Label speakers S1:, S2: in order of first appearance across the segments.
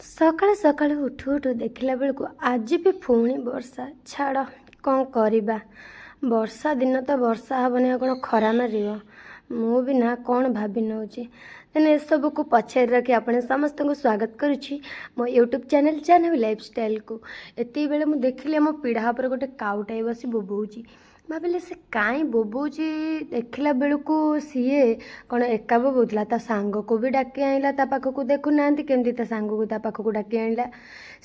S1: ସକାଳୁ ସକାଳୁ ଉଠୁ ଉଠୁ ଦେଖିଲା ବେଳକୁ ଆଜି ବି ପୁଣି ବର୍ଷା। ଛାଡ଼, କ'ଣ କରିବା? ବର୍ଷା ଦିନ ତ ବର୍ଷା ହେବନି ଆଉ କ'ଣ ଖରା ମାରିବ? ମୁଁ ବି ନା କ'ଣ ଭାବି ନେଉଛି। ଦେନ୍ ଏସବୁକୁ ପଛରେ ରଖି ଆପଣ ସମସ୍ତଙ୍କୁ ସ୍ୱାଗତ କରୁଛି ମୋ ୟୁଟ୍ୟୁବ୍ ଚ୍ୟାନେଲ୍ ଜାହ୍ନବୀ ଲାଇଫଷ୍ଟାଇଲ୍କୁ। ଏତିକି ବେଳେ ମୁଁ ଦେଖିଲି ଆମ ପିଢ଼ା ଉପରେ ଗୋଟେ କାଉଟାଏ ବସି ବୋବଉଛି। ଭାବିଲି ସେ କାଇଁ ବୋବଉଛି। ଦେଖିଲା ବେଳକୁ ସିଏ କ'ଣ ଏକା ବୋବଉଥିଲା, ତା ସାଙ୍ଗକୁ ବି ଡାକି ଆଣିଲା ତା ପାଖକୁ। ଦେଖୁନାହାନ୍ତି କେମିତି ତା ସାଙ୍ଗକୁ ତା ପାଖକୁ ଡାକି ଆଣିଲା,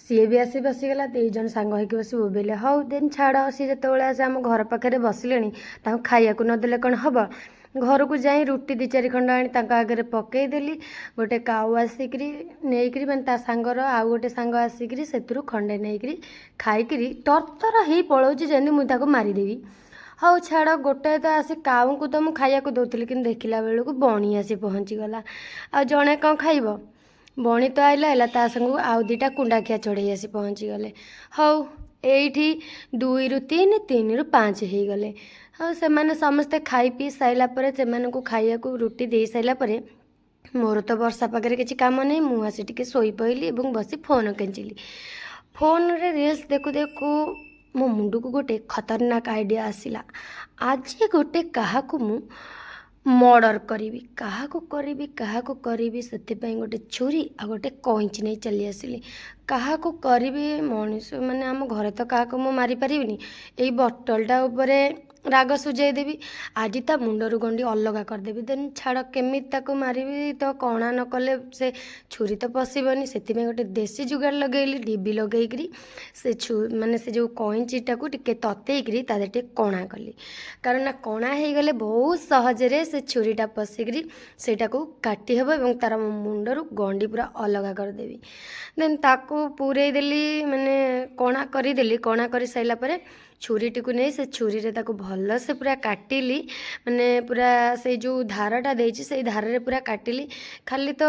S1: ସିଏ ବି ଆସି ବସିଗଲା। ଦୁଇ ଜଣ ସାଙ୍ଗ ହେଇକି ବସି ବୋବେଇଲେ। ହଉ ଦେନ୍ ଛାଡ଼, ସିଏ ଯେତେବେଳେ ଆସି ଆମ ଘର ପାଖରେ ବସିଲେଣି, ତାଙ୍କୁ ଖାଇବାକୁ ନଦେଲେ କ'ଣ ହେବ? ଘରକୁ ଯାଇ ରୁଟି ଦୁଇ ଚାରି ଖଣ୍ଡ ଆଣି ତାଙ୍କ ଆଗରେ ପକେଇଦେଲି। ଗୋଟେ କାଉ ଆସିକିରି ନେଇକିରି, ମାନେ ତା ସାଙ୍ଗର ଆଉ ଗୋଟେ ସାଙ୍ଗ ଆସିକିରି ସେଥିରୁ ଖଣ୍ଡେ ନେଇକିରି ଖାଇକିରି ତରତର ହେଇ ପଳଉଛି, ଯେମିତି ମୁଁ ତାକୁ ମାରିଦେବି। ହଉ ଛାଡ଼, ଗୋଟାଏ ତ ଆସି କାଉଙ୍କୁ ତ ମୁଁ ଖାଇବାକୁ ଦେଉଥିଲି, କିନ୍ତୁ ଦେଖିଲା ବେଳକୁ ବଣି ଆସି ପହଞ୍ଚିଗଲା। ଆଉ ଜଣେ କ'ଣ ଖାଇବ? ବଣି ତ ଆଇଲା ଆଇଲା, ତା ସାଙ୍ଗକୁ ଆଉ ଦୁଇଟା କୁଣ୍ଡାଖିଆ ଚଢ଼େଇ ଆସି ପହଞ୍ଚିଗଲେ। ହଉ, ଏଇଠି 2ରୁ 3, 3ରୁ 5 ହେଇଗଲେ। ଆଉ ସେମାନେ ସମସ୍ତେ ଖାଇ ପିଇ ସାରିଲା ପରେ, ସେମାନଙ୍କୁ ଖାଇବାକୁ ରୁଟି ଦେଇ ସାରିଲା ପରେ, ମୋର ତ ବର୍ଷା ପାଗରେ କିଛି କାମ ନାହିଁ। ମୁଁ ଆସି ଟିକେ ଶୋଇପଡ଼ିଲି ଏବଂ ବସି ଫୋନ୍ କେଞ୍ଚିଲି। ଫୋନ୍ରେ ରିଲ୍ସ ଦେଖୁ ଦେଖୁ ମୋ ମୁଣ୍ଡକୁ ଗୋଟେ ଖତରନାକ ଆଇଡ଼ିଆ ଆସିଲା। ଆଜି ଗୋଟେ କାହାକୁ ମୁଁ ମର୍ଡ଼ର କରିବି। କାହାକୁ କରିବି, କାହାକୁ କରିବି? ସେଥିପାଇଁ ଗୋଟେ ଛୁରୀ ଆଉ ଗୋଟେ କଇଁଚି ନେଇ ଚାଲି ଆସିଲି। କାହାକୁ କରିବି? ମଣିଷ ମାନେ ଆମ ଘରେ ତ କାହାକୁ ମୁଁ ମାରିପାରିବିନି। ଏଇ ବଟଲଟା ଉପରେ ରାଗ ସୁଝାଇ ଦେବି। ଆଜି ତା ମୁଣ୍ଡରୁ ଗଣ୍ଡି ଅଲଗା କରିଦେବି। ଦେନ୍ ଛାଡ଼, କେମିତି ତାକୁ ମାରିବି? ତ କଣା ନ କଲେ ସେ ଛୁରୀ ତ ପଶିବନି। ସେଥିପାଇଁ ଗୋଟେ ଦେଶୀ ଯୁଗାଡ଼ ଲଗେଇଲି। ଡିବି ଲଗେଇକିରି ସେ ମାନେ ସେ ଯେଉଁ କଇଁଚିଟାକୁ ଟିକେ ତତେଇକିରି ତା ଦେହରେ ଟିକେ କଣା କଲି। କାରଣ ନା କଣା ହେଇଗଲେ ବହୁତ ସହଜରେ ସେ ଛୁରୀଟା ପଶିକିରି ସେଇଟାକୁ କାଟି ହେବ ଏବଂ ତା'ର ମୁଣ୍ଡରୁ ଗଣ୍ଡି ପୁରା ଅଲଗା କରିଦେବି। ଦେନ୍ ତାକୁ ପୂରେଇ ଦେଲି, ମାନେ କଣା କରିଦେଲି। କଣା କରିସାରିଲା ପରେ ଛୁରୀଟିକୁ ନେଇ ସେ ଛୁରୀରେ ତାକୁ ଭଲସେ ପୁରା କାଟିଲି। ମାନେ ପୁରା ସେଇ ଯେଉଁ ଧାରଟା ଦେଇଛି, ସେଇ ଧାରରେ ପୁରା କାଟିଲି। ଖାଲି ତ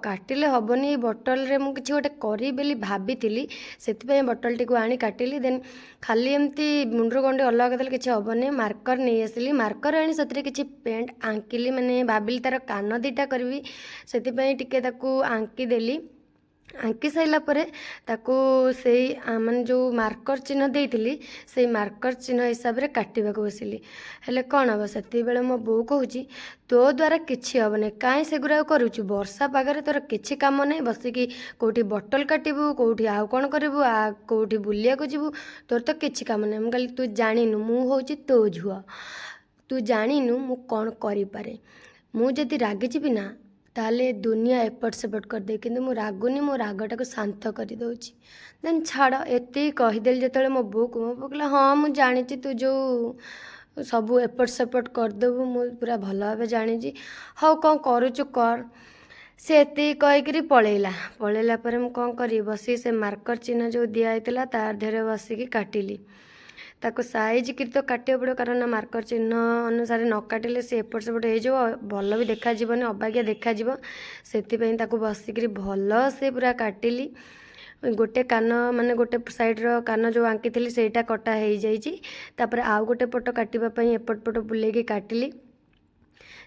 S1: କାଟିଲେ ହେବନି, ଏଇ ବଟଲରେ ମୁଁ କିଛି ଗୋଟେ କରିବି ବୋଲି ଭାବିଥିଲି, ସେଥିପାଇଁ ବଟଲଟିକୁ ଆଣି କାଟିଲି। ଦେନ୍ ଖାଲି ଏମିତି ମୁଣ୍ଡରୁ ଗଣ୍ଡି ଅଲଗା କରିଦେଲେ କିଛି ହେବନି। ମାର୍କର ନେଇ ଆସିଲି। ମାର୍କର ଆଣି ସେଥିରେ କିଛି ପେଣ୍ଟ ଆଙ୍କିଲି। ମାନେ ଭାବିଲି ତା'ର କାନ ଦୁଇଟା କରିବି, ସେଥିପାଇଁ ଟିକେ ତାକୁ ଆଙ୍କିଦେଲି। ଆଙ୍କି ସାରିଲା ପରେ ତାକୁ ସେଇ ମାନେ ଯେଉଁ ମାର୍କର ଚିହ୍ନ ଦେଇଥିଲି, ସେଇ ମାର୍କର ଚିହ୍ନ ହିସାବରେ କାଟିବାକୁ ବସିଲି। ହେଲେ କ'ଣ ହେବ, ସେତିକିବେଳେ ମୋ ବୋଉ କହୁଛି, ତୋ ଦ୍ୱାରା କିଛି ହେବନି, କାହିଁ ସେଗୁଡ଼ାକ କରୁଛୁ? ବର୍ଷା ପାଗରେ ତୋର କିଛି କାମ ନାହିଁ, ବସିକି କେଉଁଠି ବଟଲ କାଟିବୁ, କେଉଁଠି ଆଉ କ'ଣ କରିବୁ, କେଉଁଠି ବୁଲିବାକୁ ଯିବୁ, ତୋର ତ କିଛି କାମ ନାହିଁ। ମୁଁ କହିଲି, ତୁ ଜାଣିନୁ, ମୁଁ ହେଉଛି ତୋ ଝିଅ, ତୁ ଜାଣିନୁ ମୁଁ କ'ଣ କରିପାରେ। ମୁଁ ଯଦି ରାଗିଯିବି ନା, ତାହେଲେ ଦୁନିଆ ଏପଟ ସେପଟ କରିଦେବି। କିନ୍ତୁ ମୁଁ ରାଗୁନି, ମୋ ରାଗଟାକୁ ଶାନ୍ତ କରିଦେଉଛି। ଦେନ୍ ଛାଡ଼, ଏତିକି କହିଦେଲି ଯେତେବେଳେ ମୋ ବୋଉକୁ, ମୋ ବୋଉ କହିଲା, ହଁ, ମୁଁ ଜାଣିଛି, ତୁ ଯେଉଁ ସବୁ ଏପଟ ସେପଟ କରିଦେବୁ, ମୁଁ ପୁରା ଭଲ ଭାବେ ଜାଣିଛି। ହଉ, କ'ଣ କରୁଛୁ କର। ସେ ଏତିକି କହିକିରି ପଳେଇଲା। ପଳେଇଲା ପରେ ମୁଁ କ'ଣ କରିବି? ବସିକି ସେ ମାର୍କର ଚିହ୍ନ ଯେଉଁ ଦିଆ ହେଇଥିଲା, ତା ଦେହରେ ବସିକି କାଟିଲି। ତାକୁ ସାଇଜ୍ କରି ତ କାଟିବାକୁ ପଡ଼ିବ, କାରଣ ମାର୍କର ଚିହ୍ନ ଅନୁସାରେ ନ କାଟିଲେ ସେ ଏପଟ ସେପଟ ହେଇଯିବ, ଭଲ ବି ଦେଖାଯିବନି, ଅବାଗିଆ ଦେଖାଯିବ। ସେଥିପାଇଁ ତାକୁ ବସିକିରି ଭଲସେ ପୁରା କାଟିଲି। ଗୋଟେ କାନ, ମାନେ ଗୋଟେ ସାଇଡ଼୍ର କାନ ଯେଉଁ ଆଙ୍କିଥିଲି, ସେଇଟା କଟା ହେଇଯାଇଛି। ତାପରେ ଆଉ ଗୋଟେ ପଟ କାଟିବା ପାଇଁ ଏପଟ ପଟ ବୁଲେଇକି କାଟିଲି।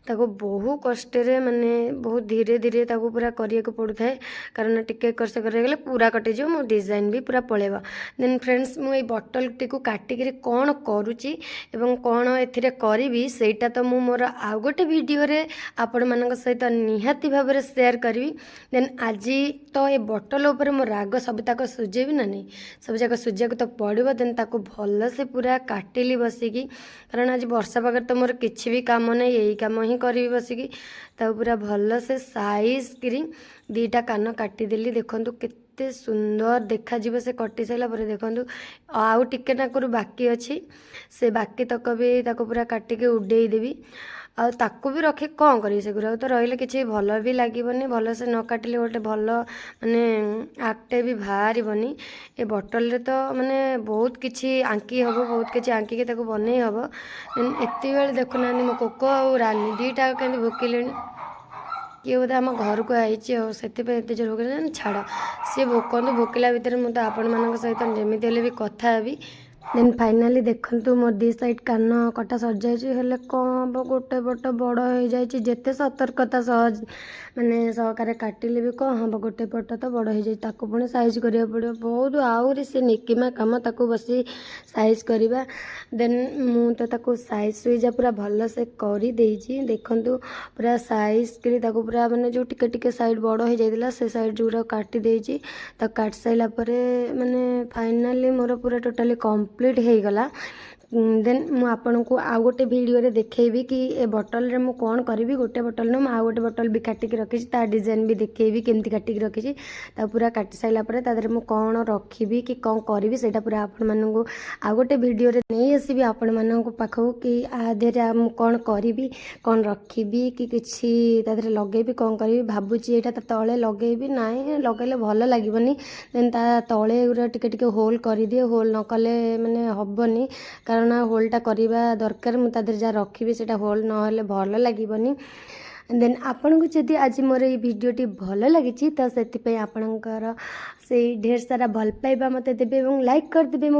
S1: ତାକୁ ବହୁ କଷ୍ଟରେ, ମାନେ ବହୁତ ଧୀରେ ଧୀରେ ତାକୁ ପୁରା କରିବାକୁ ପଡ଼ୁଥାଏ, କାରଣ ଟିକେ ଏକର ସେକର ହେଇଗଲେ ପୁରା କଟିଯିବ, ମୋ ଡିଜାଇନ୍ ବି ପୁରା ପଳେଇବ। ଦେନ୍ ଫ୍ରେଣ୍ଡସ୍, ମୁଁ ଏଇ ବଟଲଟିକୁ କାଟିକିରି କ'ଣ କରୁଛି ଏବଂ କ'ଣ ଏଥିରେ କରିବି, ସେଇଟା ତ ମୁଁ ମୋର ଆଉ ଗୋଟେ ଭିଡ଼ିଓରେ ଆପଣମାନଙ୍କ ସହିତ ନିହାତି ଭାବରେ ସେୟାର କରିବି। ଦେନ୍ ଆଜି ତ ଏ ବଟଲ ଉପରେ ମୋ ରାଗ ସବୁତକ ସୁଝେଇବି ନା ନାହିଁ? ସବୁଯାକ ସୁଝିବାକୁ ତ ପଡ଼ିବ। ଦେନ୍ ତାକୁ ଭଲସେ ପୁରା କାଟିଲି ବସିକି, କାରଣ ଆଜି ବର୍ଷା ପାଗରେ ତ ମୋର କିଛି ବି କାମ ନାହିଁ, ଏଇ କାମ ହିଁ କରିବି ବସିକି। ତାକୁ ପୁରା ଭଲସେ ସାଇଜ୍ କରି ଦୁଇଟା କାନ କାଟିଦେଲି। ଦେଖନ୍ତୁ କେତେ ସୁନ୍ଦର ଦେଖାଯିବ ସେ କଟି ସାରିଲା ପରେ। ଦେଖନ୍ତୁ, ଆଉ ଟିକେ ନାକରୁ ବାକି ଅଛି, ସେ ବାକି ତକ ବି ତାକୁ ପୁରା କାଟିକି ଉଡ଼େଇ ଦେବି। ଆଉ ତାକୁ ବି ରଖି କ'ଣ କରିବି? ସେଗୁଡ଼ାକ ତ ରହିଲେ କିଛି ଭଲ ବି ଲାଗିବନି। ଭଲସେ ନ କାଟିଲେ ଗୋଟେ ଭଲ ମାନେ ଆର୍ଟଟେ ବି ବାହାରିବନି। ଏ ବଟଲରେ ତ ମାନେ ବହୁତ କିଛି ଆଙ୍କି ହେବ, ବହୁତ କିଛି ଆଙ୍କିକି ତାକୁ ବନେଇ ହେବ। ଏତିକିବେଳେ ଦେଖୁନାହାନ୍ତି, ମୋ କୋକୋ ଆଉ ରାନୀ ଦୁଇଟା କେମିତି ଭୋକିଲେଣି। କିଏ ବୋଧେ ଆମ ଘରକୁ ଆଇଛି ଆଉ ସେଥିପାଇଁ ଏତେ ଜୋର ଭୋକିଲେଣି। ଛାଡ଼, ସିଏ ଭୋକନ୍ତୁ। ଭୋକିଲା ଭିତରେ ମୁଁ ତ ଆପଣମାନଙ୍କ ସହିତ ଯେମିତି ହେଲେ ବି କଥା ହେବି। ଦେନ୍ ଫାଇନାଲି ଦେଖନ୍ତୁ, ମୋର ଦି ସାଇଡ଼୍ କାନ କଟା ସରିଯାଇଛି। ହେଲେ କ'ଣ ହେବ, ଗୋଟେ ପଟ ବଡ଼ ହେଇଯାଇଛି। ଯେତେ ସତର୍କତା ସହ ମାନେ ସହକାରେ କାଟିଲେ ବି କ'ଣ ହେବ, ଗୋଟେ ପଟ ତ ବଡ଼ ହେଇଯାଇଛି। ତାକୁ ପୁଣି ସାଇଜ୍ କରିବାକୁ ପଡ଼ିବ ବହୁତ। ଆହୁରି ସେ ନିକିମା କାମ, ତାକୁ ବସି ସାଇଜ୍ କରିବା। ଦେନ୍ ମୁଁ ତ ତାକୁ ସାଇଜ୍ ସୁଇଜା ପୁରା ଭଲସେ କରିଦେଇଛି। ଦେଖନ୍ତୁ, ପୁରା ସାଇଜ୍ କରି ତାକୁ ପୁରା ମାନେ ଯେଉଁ ଟିକେ ଟିକେ ସାଇଡ଼୍ ବଡ଼ ହେଇଯାଇଥିଲା, ସେ ସାଇଡ଼୍ ଯେଉଁଗୁଡ଼ା କାଟି ଦେଇଛି। ତାକୁ କାଟି ସାରିଲା ପରେ ମାନେ ଫାଇନାଲି ମୋର ପୁରା ଟୋଟାଲି କମ୍ପ୍ଲିଟ୍ ହେଇଗଲା। ଦେନ୍ ମୁଁ ଆପଣଙ୍କୁ ଆଉ ଗୋଟେ ଭିଡ଼ିଓରେ ଦେଖେଇବି କି ଏ ବଟଲ୍ରେ ମୁଁ କ'ଣ କରିବି। ଗୋଟେ ବଟଲ୍ ନୁହଁ, ମୁଁ ଆଉ ଗୋଟେ ବଟଲ୍ ବି କାଟିକି ରଖିଛି। ତା ଡିଜାଇନ୍ ବି ଦେଖେଇବି କେମିତି କାଟିକି ରଖିଛି। ତାକୁ ପୁରା କାଟି ସାରିଲା ପରେ ତା ଦେହରେ ମୁଁ କ'ଣ ରଖିବି କି କ'ଣ କରିବି, ସେଇଟା ପୁରା ଆପଣମାନଙ୍କୁ ଆଉ ଗୋଟେ ଭିଡ଼ିଓରେ ନେଇ ଆସିବି ଆପଣମାନଙ୍କ ପାଖକୁ, କି ଆ ଦେହରେ ମୁଁ କ'ଣ କରିବି, କ'ଣ ରଖିବି କି କିଛି ତା ଦେହରେ ଲଗେଇବି, କ'ଣ କରିବି ଭାବୁଛି। ଏଇଟା ତା ତଳେ ଲଗେଇବି। ନାଇଁ, ଲଗେଇଲେ ଭଲ ଲାଗିବନି। ଦେନ୍ ତା ତଳେ ଏଗୁଡ଼ା ଟିକେ ଟିକେ ହୋଲ୍ କରିଦିଏ। ହୋଲ୍ ନ କଲେ ମାନେ ହେବନି, କାରଣ ହୋଲ୍ଟା କରିବା ଦରକାର। ମୁଁ ତା ଦେହରେ ଯାହା ରଖିବି, ସେଇଟା ହୋଲ୍ ନହେଲେ ଭଲ ଲାଗିବନି। ଦେନ୍ ଆପଣଙ୍କୁ ଯଦି ଆଜି ମୋର ଏଇ ଭିଡ଼ିଓଟି ଭଲ ଲାଗିଛି, ତ ସେଥିପାଇଁ ଆପଣଙ୍କର ସେଇ ଢେର ସାରା ଭଲ ପାଇବା ମୋତେ ଦେବେ ଏବଂ ଲାଇକ୍ କରିଦେବେ ମୋ